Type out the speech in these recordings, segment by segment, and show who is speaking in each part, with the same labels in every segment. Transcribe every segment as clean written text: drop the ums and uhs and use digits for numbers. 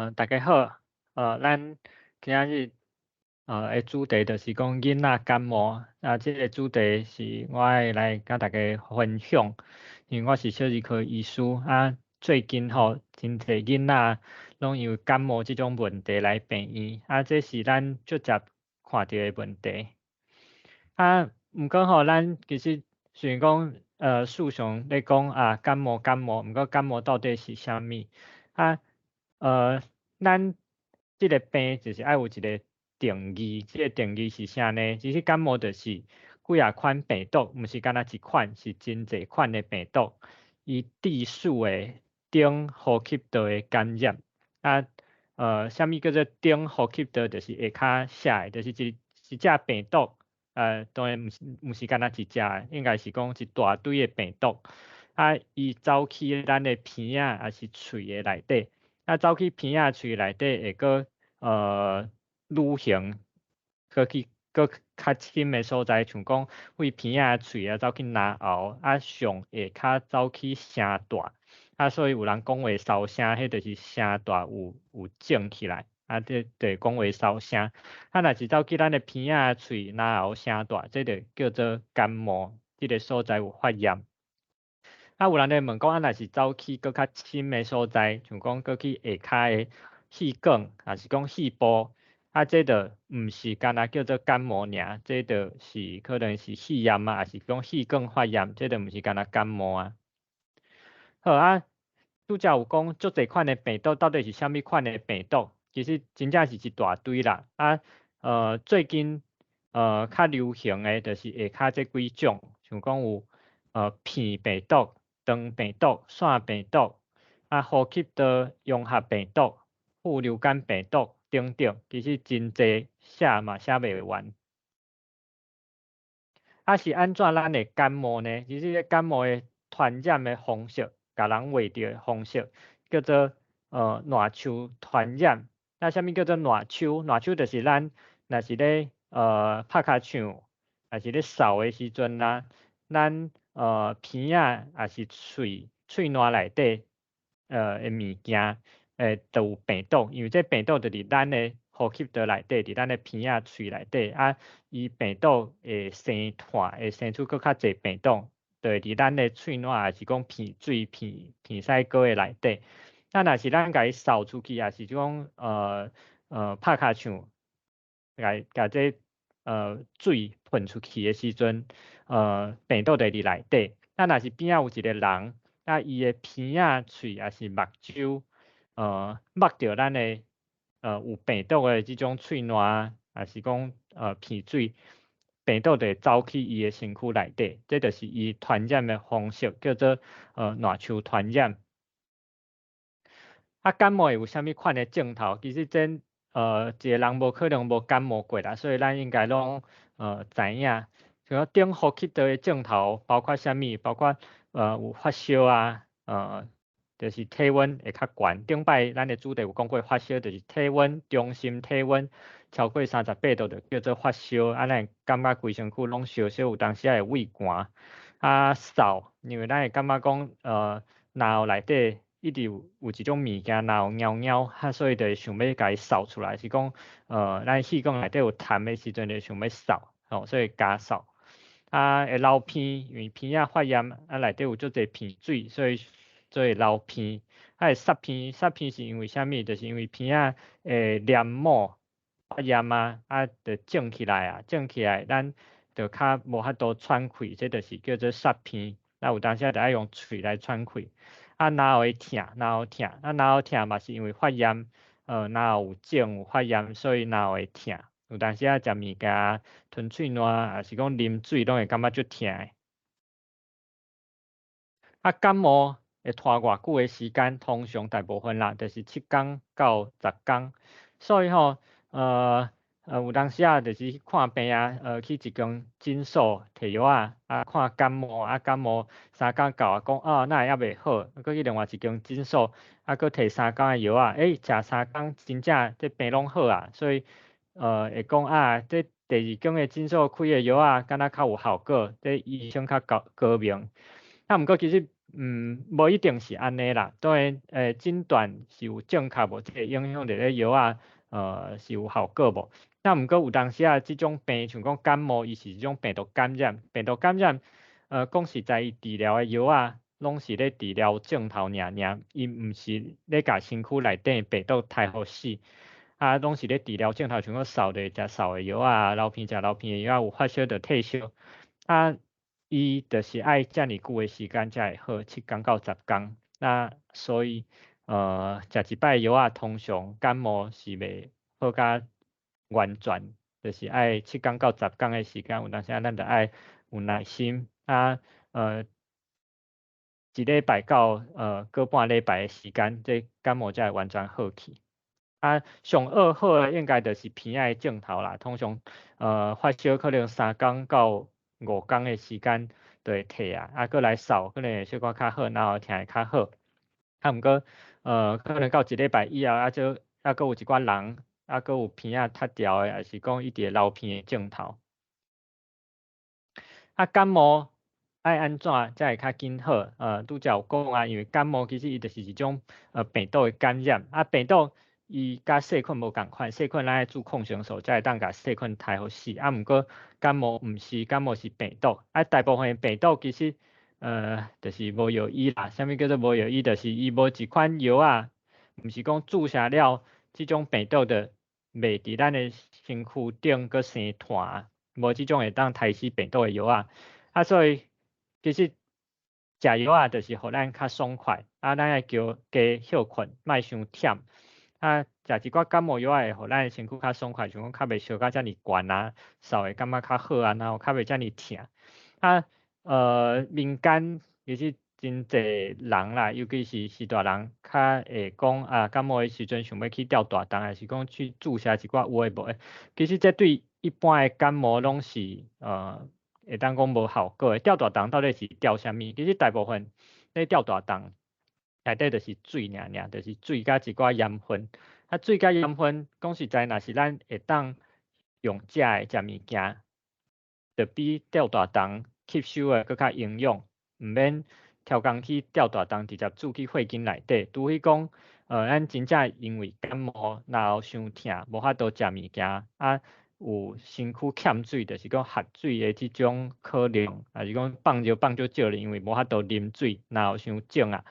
Speaker 1: 大家好，咱今仔日的主題就是講囡仔感冒，啊，這个主題是我愛來佮大家分享，因為我是小兒科醫師，啊，最近吼真濟囡仔攏因為感冒這種問題來病院，啊，這是咱足捷看著的問題。啊，毋過吼，咱其實雖然講時常咧講啊感冒感冒，毋過感冒到底是啥物？啊，咱這个病就是愛有一个定義，這个定義是啥呢？其實感冒就是幾仔款病毒，毋是干焦一款，是真濟款的病毒，伊致死的頂呼吸道的感染。啊，啥物叫做頂呼吸道？就是下跤寫的，就是一隻病毒，當然毋是干焦一隻，應該是講一大堆的病毒。啊，伊走去咱的鼻仔抑是喙的內底，啊，走去鼻仔喙內底會閣旅行，閣去閣較深的所在，像講對鼻仔喙啊走去咽喉，啊上下跤走去聲帶，啊，所以有人講話燒聲，彼就是聲帶有腫起來，啊，這就會講話燒聲。啊，若是走去咱的鼻仔、喙、咽喉、聲帶，這就叫做感冒，這个所在有發炎。啊，有人咧問講，啊，若是走去閣較深的所在，像講閣去下跤的氣管，抑是講肺部，啊，這就毋是干焦叫做感冒爾，這就是可能是肺炎啊，抑是講氣管發炎，這就毋是干焦感冒啊。好啊，拄才有講足濟款的病毒，到底是啥物款的病毒？其實真正是一大堆啦。啊，最近較流行的就是下跤這幾種，像講有鼻病毒、腸病毒、腺病毒、啊呼吸道融合病毒、副流感病毒等等，其實真濟，寫嘛寫袂完。啊，是按怎咱會感冒呢？其實這感冒的傳染的方式，共人傳著的方式，叫做瀾手傳染。那啥物叫做瀾手？瀾手就是咱若是咧拍尻唱，抑是咧嗽的時陣啊，咱鼻仔抑是喙瀾內底的物件，會有病毒，因為這病毒就佇咱的呼吸道內底，佇咱的鼻仔、喙內底，啊，伊病毒會生湠，會生出閣較濟病毒，就會佇咱的喙瀾，抑是講鼻水、鼻屎膏的內底。啊，若是咱共伊嗽出去，抑是講拍尻唱，共這水噴出去的時陣，病毒就會佇內底。啊，若是邊仔有一个人，啊，伊的鼻仔、喙抑是目睭，抹著咱的有病毒的這種喙瀾，抑是講鼻水，病毒就會走去伊的身軀內底，這就是伊傳染的方式，叫做瀾手傳染。啊，感冒會有啥物款的症頭？其實這一個人無可能無感冒過啦，所以咱應該攏知影。像頂呼吸道的症頭包括啥物？包括有發燒啊，就是體溫會較懸。頂擺咱的主題有講過，發燒就是體溫中心體溫超過38度就叫做發燒，啊，咱會感覺規身軀攏燒燒，有當時仔會畏寒。啊，嗽，因為咱會感覺講咽喉內底一直有一種物件咽喉貓貓，啊，所以就會想欲共伊嗽出來，是講咱氣管內底有痰的時陣，就想欲嗽，吼，所以加嗽。啊，會流鼻，因為鼻仔發炎，啊，內底有足濟鼻水，所以流鼻。啊，會捒鼻，捒鼻是因為啥物？就是因為鼻仔的黏膜發炎啊，啊，就腫起來啊，腫起來，咱就較無法度喘氣，這就是叫做捒鼻。啊，有當時仔就愛用喙來喘氣。啊，咽喉會疼，咽喉疼，啊，咽喉疼嘛是因為發炎，咽喉有腫有發炎，所以咽喉會疼。有當時仔食物件，吞喙瀾，抑是講啉水，攏會感覺足疼的。啊，感冒會拖偌久的時間？通常大部分啦，就是7工到10工。所以吼，有當時仔就是去看病啊，去一間診所提藥仔，啊，看感冒，啊，感冒三工到啊，講啊，哪會猶袂好？閣去另外一間診所，啊，閣提三工的藥仔，欸，食三工真正這病攏好啊，所以會講啊，這第二間的診所開的藥仔，敢若較有效果，這醫生較高高明。啊，毋過其實無一定是按呢啦。當然，診斷是有正確無？這個影響佇咧藥仔，是有效果無？啊，毋過有當時啊，這種病像講感冒，伊是一種病毒感染，病毒感染，講實在，伊治療的藥仔，攏是咧治療症頭爾爾，伊毋是咧共身軀內底病毒刣予死。啊，攏是咧治療症頭，像講嗽咧食嗽的藥仔，流鼻食流鼻的藥仔，有發燒就退燒。啊，伊就是愛遮爾久的時間才會好，7工到10工。那所以，食一擺藥仔，通常感冒是袂好甲完全，就是愛七工到十工的時間，有當時仔咱著愛有耐心。啊，一禮拜到個半禮拜的時間，這感冒才會完全好去。啊，上惡好的應該就是鼻仔的症頭啦。通常，發燒可能3工到5工的時間就會退啊。啊，閣來嗽可能會小可較好，然後疼會較好。啊，毋過，可能到一禮拜以後，啊，這猶閣有一寡人，猶閣有鼻仔塞牢的，抑是講伊佇咧流鼻的症頭。啊，感冒愛按怎才會較緊好？拄才有講啊，因為感冒其實伊就是一種病毒的感染。啊，病毒伊佮細菌無仝款，細菌咱愛注抗生素才會當共細菌刣予死。啊，毋過感冒毋是，感冒是病毒。啊，大部分的病毒其實就是無藥醫啦。啥物叫做無藥醫？就是伊無一款藥仔，毋是講注射了，這種病毒就袂佇咱的身軀頂閣生團，無這種會當刣死病毒的藥仔。啊，所以其實食藥仔就是予咱較爽快，啊，咱愛叫加歇睏，莫傷忝。啊，食一寡感冒藥仔會予咱的身軀較爽快，像講較袂燒甲遮爾懸啊，嗽會感覺較好啊，然後較袂遮爾疼。啊，民間其實真濟人啦，尤其是序大人，較會講啊，感冒的時陣想欲去吊大腸，抑是講去注射一寡有的無的。其實這對一般的感冒攏是會當講無效果的。吊大腸到底是吊啥物？其實大部分咧吊大腸內底就是水爾爾，就是水佮一寡鹽分。啊，水佮鹽分，講實在，若是咱會當用食的食物件，就比吊大腸吸收的閣較營養，毋免超工去吊大腸，直接注去血筋內底。除非講，咱真正因為感冒，然後傷疼，無法度食物件，啊，有身軀欠水，就是講缺水的這種可能，抑是講放尿放足少，因為無法度啉水，然後傷腫啊，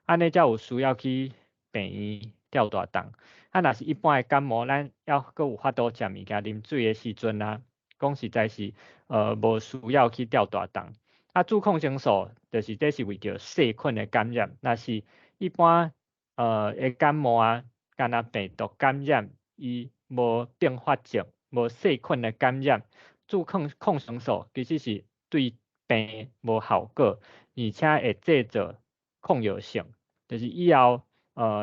Speaker 1: 按呢才有需要去病院吊大腸。啊，若是一般的感冒，咱猶閣有法度食物件、啉水的時陣啊，講實在是，無需要去吊大腸。啊，注抗生素就是這是為著細菌的感染，若是一般的感冒啊，敢若病毒感染，伊無併發症，無細菌的感染，注抗生素其實是對病無效果，而且會製造抗藥性，就是以後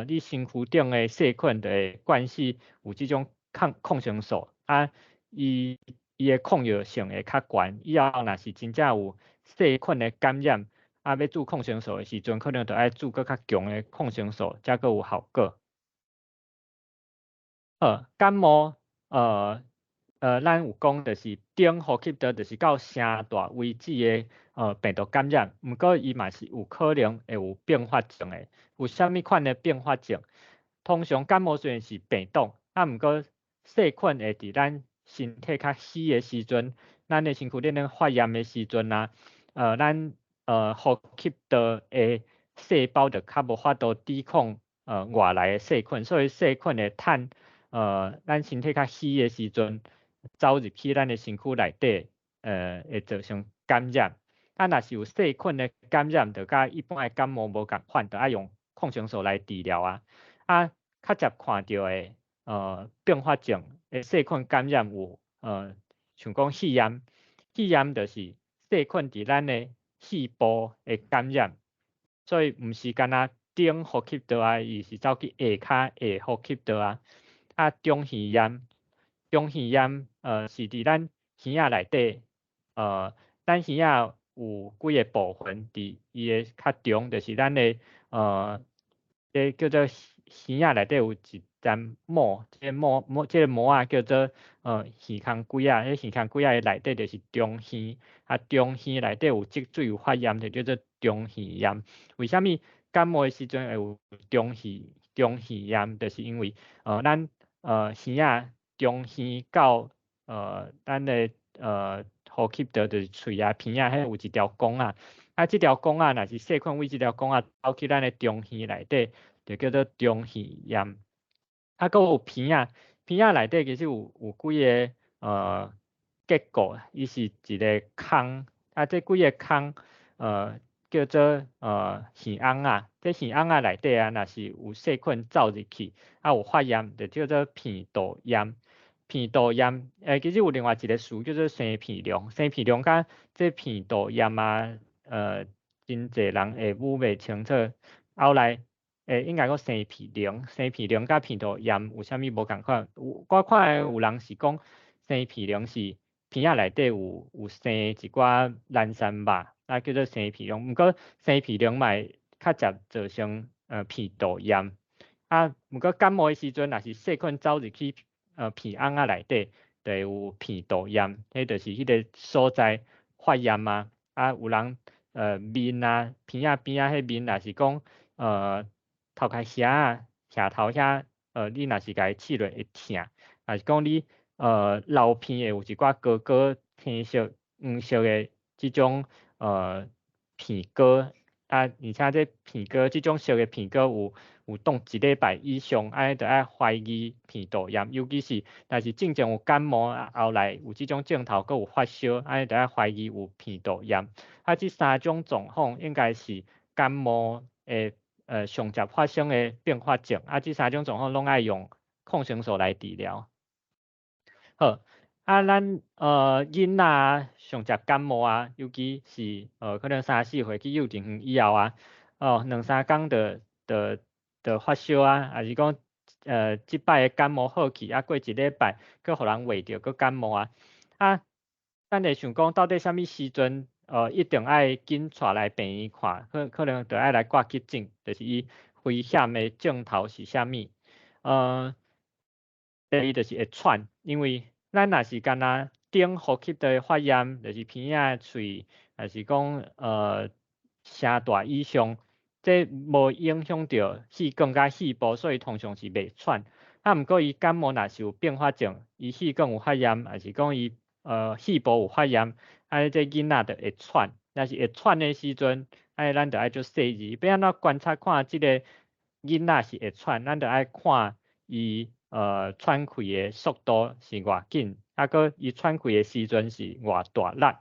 Speaker 1: 你身軀頂的細菌就會慣勢有這種抗生素，啊，伊的抗藥性會較懸，以後若是真正有細菌的感染，啊，欲注抗生素的時陣，可能就愛注閣較強的抗生素，才閣有效果。好，感冒，咱有講就是頂呼吸道，就是到聲帶為止的病毒感染，毋過伊嘛是有可能會有併發症的。有啥物款的併發症？通常感冒雖然是病毒，啊，毋過細菌會佇咱身體較虛的時陣，咱的身軀咧咧發炎的時陣啊，咱呼吸道的細胞就較無法度抵抗外來的細菌，所以細菌會趁咱身體較虛的時陣，走入去咱的身軀內底，會造成感染。啊，若是有細菌的感染，就佮一般的感冒無仝款，就愛用抗生素來治療啊。啊，較捷看著的併發症的細菌感染有像講肺炎，肺炎就是細菌佇咱的肺部的感染，所以毋是干焦頂呼吸道啊，伊是走去下跤下呼吸道啊。啊，中耳炎，中耳炎是佇咱耳仔內底，咱耳仔有幾个部分佇伊的較中，就是咱的這叫做耳仔內底有一層膜，這個膜膜這個膜仔叫做耳空鬼仔，彼耳空鬼仔的內底就是中耳，啊中耳內底有積水有發炎，就叫做中耳炎。為啥物感冒的時陣會有中耳炎？就是因為咱耳仔中耳到咱的呼吸道就是喙仔鼻仔彼有一條管仔，啊這條管仔若是細菌為這條管仔走去咱的中耳內底，就叫做中耳炎。啊，閣有鼻仔，鼻仔內底其實有幾个結構，伊是一个空，啊，這幾个空叫做耳甕仔，這耳甕仔內底啊，若是有細菌走入去，啊有發炎，就叫做鼻竇炎。鼻竇炎，其實有另外一个詞叫做生鼻龍，生鼻龍佮這鼻竇炎啊，真濟人會分袂清楚。後來，應該講生鼻龍，生鼻龍佮鼻竇炎有啥物無仝款？有我看有人是講生鼻龍是鼻仔內底有生一寡爛山肉，啊叫做生鼻龍。毋過生鼻龍嘛會較捷造成鼻竇炎。啊，毋過感冒的時陣，若是細菌走入去鼻甕仔內底，就會有鼻竇炎，彼就是彼个所在發炎啊。啊，有人面啊，鼻仔邊仔彼面，若是講頭殼遐啊，額頭遐，你若是共伊刺落會疼，若是講你流鼻會有一寡膏膏青色、黃色的這種鼻膏，啊，而且這鼻膏這種色的鼻膏有當一禮拜以上，按呢就愛懷疑鼻竇炎，尤其是若是進前有感冒，啊後來有這種症頭，閣有發燒，按呢就愛懷疑有鼻竇炎。啊，這三種狀況應該是感冒的上捷發生的併發症，啊，這三種狀況攏愛用抗生素來治療。好，啊，咱囡仔上捷感冒啊，尤其是可能三四歲去幼稚園以後啊，哦，兩三工就發燒啊，抑是講這擺的感冒好去，啊過一禮拜，閣予人話著閣感冒啊。啊，咱會想講到底啥物時陣一定愛緊帶來病院看，可能就愛來掛急診，就是伊危險的症頭是啥物？第二就是會喘，因為咱若是干焦頂呼吸道發炎，就是鼻仔、喙，抑是講聲帶以上，這無影響著氣管佮肺部，所以通常是袂喘。啊，毋過伊感冒若是有併發症，伊氣管有發炎，抑是講伊肺部有發炎，啊，這囡仔就會喘。若是會喘的時陣，啊，咱就愛足細膩。欲按怎觀察看這個囡仔是會喘，咱就愛看伊喘氣的速度是偌緊，啊，閣伊喘氣的時陣是偌大力。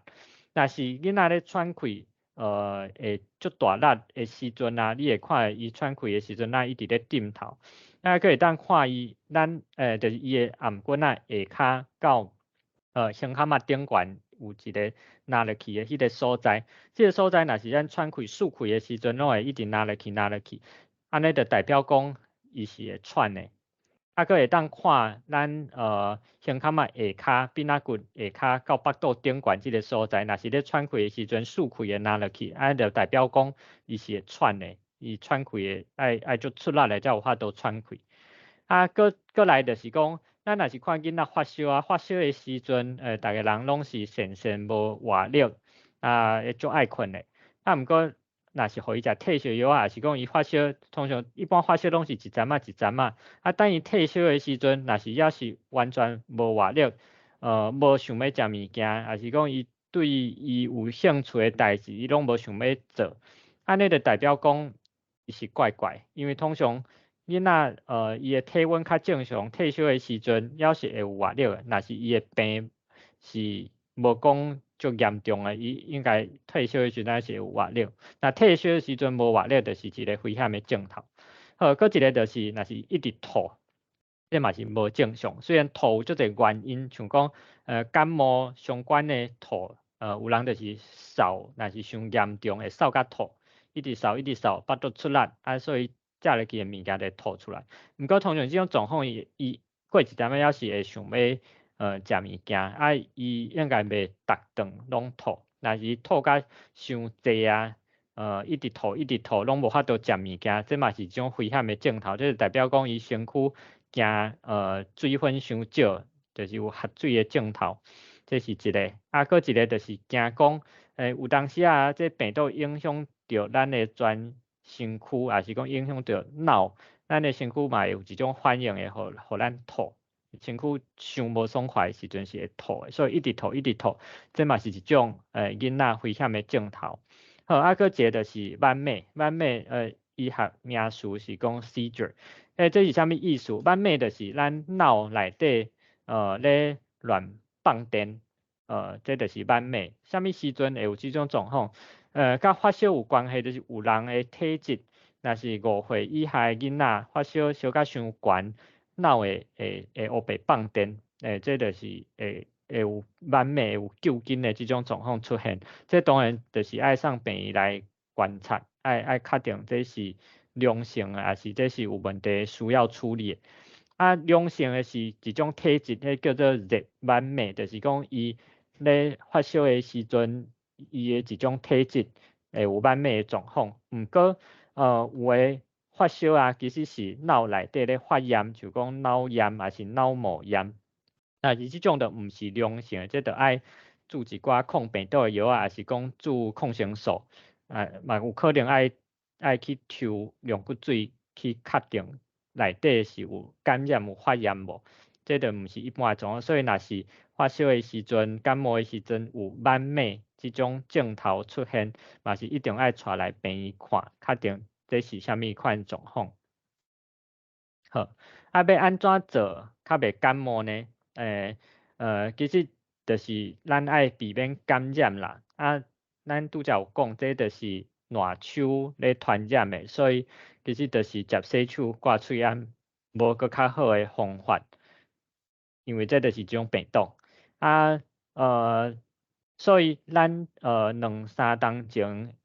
Speaker 1: 若是囡仔咧喘氣，會足大力的時陣啊，你會看伊喘氣的時陣，若一直咧點頭。啊，閣會當看伊，咱就是伊的頷頸仔下跤到胸坎仔頂懸有一个抐落去的彼个所在，這个所在若是咱喘氣、嗽氣的時陣，攏會一直抐落去、抐落去，按呢就代表講伊是會喘的。啊，閣會當看咱胸坎仔下跤、鬢仔骨下跤到腹肚頂懸這个所在，若是咧喘氣的時陣，嗽氣會抐落去，按呢就代表講伊是會喘的，伊喘氣的愛足出力的才有法度喘氣。啊，閣來就是講，咱若是看囡仔發燒啊，發燒的時陣，逐个人攏是神神無活力，啊，會足愛睏的。啊，毋過若是予伊食退燒藥啊，抑是講伊發燒，通常一般發燒攏是一陣仔一陣仔。啊，等伊退燒的時陣，若是猶是完全無活力，無想欲食物件，抑是講伊對伊有興趣的代誌，伊攏無想欲做，按呢就代表講伊是怪怪，因為通常囡仔伊的體溫較正常，退燒的時陣猶是會有活力的。若是伊的病是無講足嚴重的，伊應該退燒的時陣是會有活力。若退燒的時陣無活力，就是一个危險的症頭。好，閣一个就是，若是一直吐，這嘛是無正常。雖然吐有足濟原因，像講感冒相關的吐，有人就是嗽，若是傷嚴重會嗽甲吐，一直嗽一直嗽，腹肚出力，啊，所以食落去的物件就會吐出來。毋過通常這種狀況，伊過一陣仔猶是會想欲食物件，啊，伊應該袂逐頓攏吐，若是吐甲傷濟啊，一直吐一直吐，攏無法度食物件，這嘛是一種危險的症頭，這就代表講伊身軀驚水分傷少，就是有缺水的症頭，這是一个。啊，閣一个就是驚講，有當時啊，這病毒影響著咱的全身軀，抑是講影響著腦，咱的身軀嘛會有一種反應會予咱吐，身軀傷無爽快的時陣是會吐的，所以一直吐一直吐，這嘛是一種囡仔危險的症頭。好，啊，閣一个就是譌譌，譌譌醫學名詞是講 seizure，這是啥物意思？譌譌就是咱腦內底咧亂放電，這就是譌譌。啥物時陣會有這種狀況？佮發燒有關係，就是有人的體質，若是5歲以下的囡仔發燒燒甲傷懸，腦會烏白放電，這就是會有譌譌，會有糾筋的這種狀況出現。這當然就是愛送病院來觀察，愛確定這是良性的，抑是這是有問題需要處理的。啊，良性的是一種體質，彼叫做熱譌譌，就是講伊咧發燒的時陣，伊的一種體質會有譌譌的狀況。毋過，有的發燒啊，其實是腦內底咧發炎，就講腦炎，抑是腦膜炎。但是這種就毋是良性的，這就愛注一寡抗病毒的藥啊，抑是講注抗生素，啊，嘛有可能愛去抽龍骨水去確定內底是有感染有發炎無，這就毋是一般的狀況。所以若是發燒的時陣、感冒的時陣有譌譌這種症頭出現，嘛是一定愛帶來病院看，確定這是啥物款狀況。好，啊，欲按怎做較袂感冒呢？其實就是咱愛避免感染啦。啊，咱拄才有講，這就是瀾手咧傳染的，所以其實就是捷洗手、掛喙罨，無閣較好的方法。因為這就是一種病毒。啊，所以咱兩三冬前，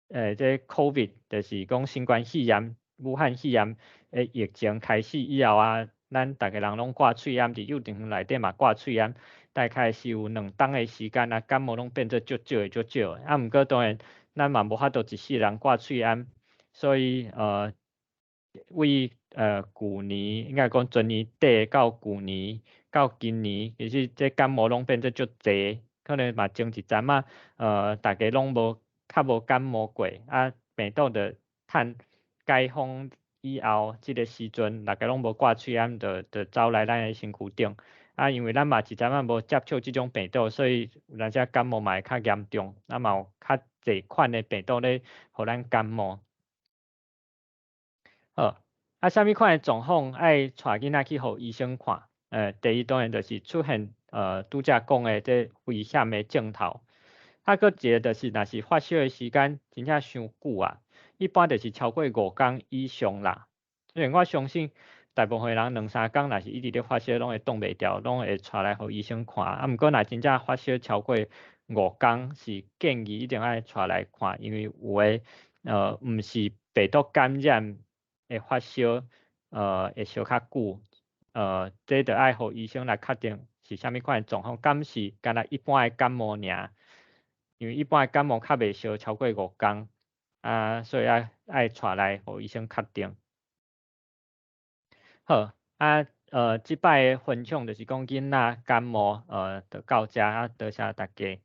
Speaker 1: 這 COVID 就是講新冠肺炎、武漢肺炎的疫情開始以後啊，咱逐个人攏掛喙罨，佇幼稚園內底嘛掛喙罨，大概是有2冬的時間啊，感冒攏變做足少的足少的。啊，毋過當然，咱嘛無法度一世人掛喙罨，所以為舊年應該講前年底到舊年到今年，其實這感冒攏變做足濟，可能嘛前一陣仔，逐家攏無較無感冒過，啊，病毒就趁解封以後，這个時陣，逐家攏無掛喙罨，就走來咱的身軀頂。啊，因為咱嘛一陣仔無接觸這種病毒，所以有當時感冒嘛會較嚴重，啊嘛有較濟款的病毒咧，予咱感冒。好，啊，啥物款的狀況愛帶囡仔去予醫生看？第一當然就是出現拄才講的這危險的症頭。啊，閣一个就是，若是發燒的時間真正傷久啊，一般就是超過5工以上啦。因為我相信大部分人兩三工若是一直咧發燒，攏會擋袂牢，攏會帶來予醫生看。啊，毋過若真正發燒超過五工，是建議一定愛帶來看，因為有的毋是病毒感染會發燒，會燒較久，這著愛予醫生來確定是啥物款的狀況，敢是干焦一般的感冒爾？因為一般的感冒較袂燒超過五工，啊，所以愛帶來予醫生確定。好，啊，這擺的分享就是講囡仔感冒，就到遮，啊，多謝大家。